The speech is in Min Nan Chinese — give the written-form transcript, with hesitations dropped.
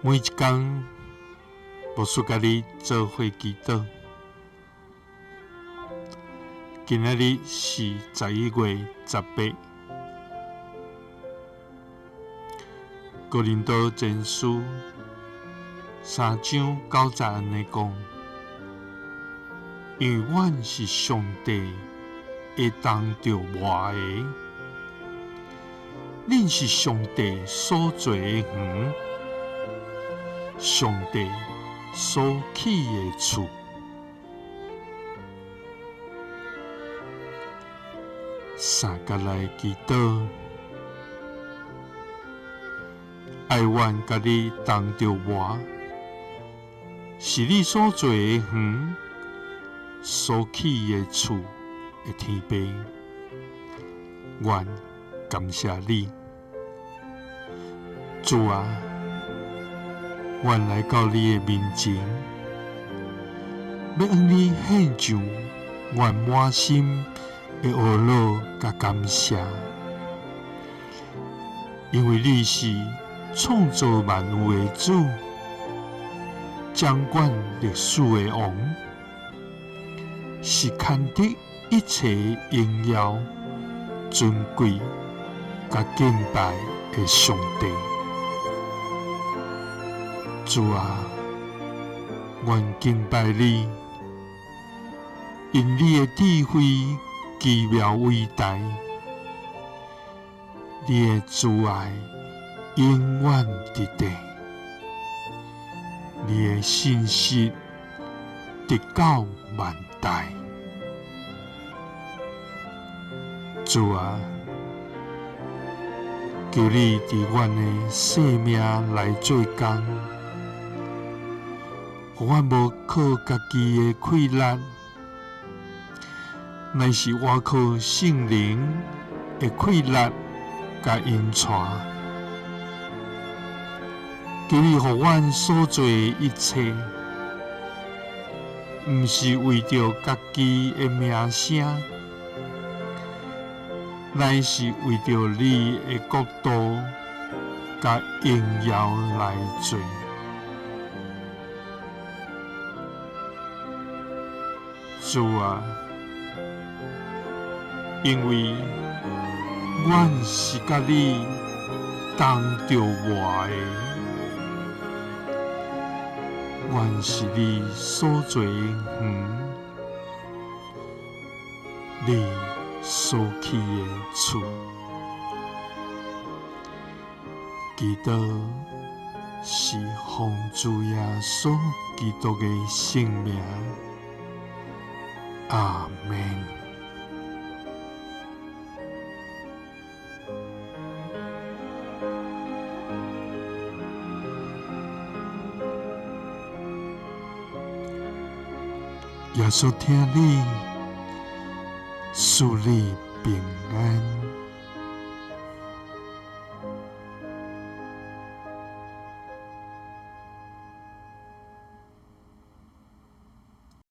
每一工，牧師佮你做伙祈禱。今仔日是11月18，哥林多前書3章9節按呢講：因為阮是上帝會當著磨的，恁是上帝所做的園，上帝所起的厝。三佮來祈禱，愛阮佮你同著磨，是你所做的園，所起的厝的天父，阮感謝你，主啊，阮來到你的面前，欲向你獻上阮滿心的懊惱佮感謝，因為你是創造萬有的主，掌管歷史的王，是堪得一切榮耀、尊貴佮敬拜的上帝。主啊，阮敬拜你，因你的智慧奇妙偉大，你的慈愛永遠佇地，你的信實直到萬代。主啊，求你佇阮的生命來做工，予阮無靠家己的氣力，乃是倚靠聖靈的氣力佮引帶。求你予阮所做的一切，毋是為著家己的名聲，乃是為著你的國度佮榮耀來做。主啊，因為阮是佮你同著磨的，阮是你所做的園，你所起的厝。祈禱是奉主耶穌基督的聖名，阿們。耶穌疼你，賜你平安。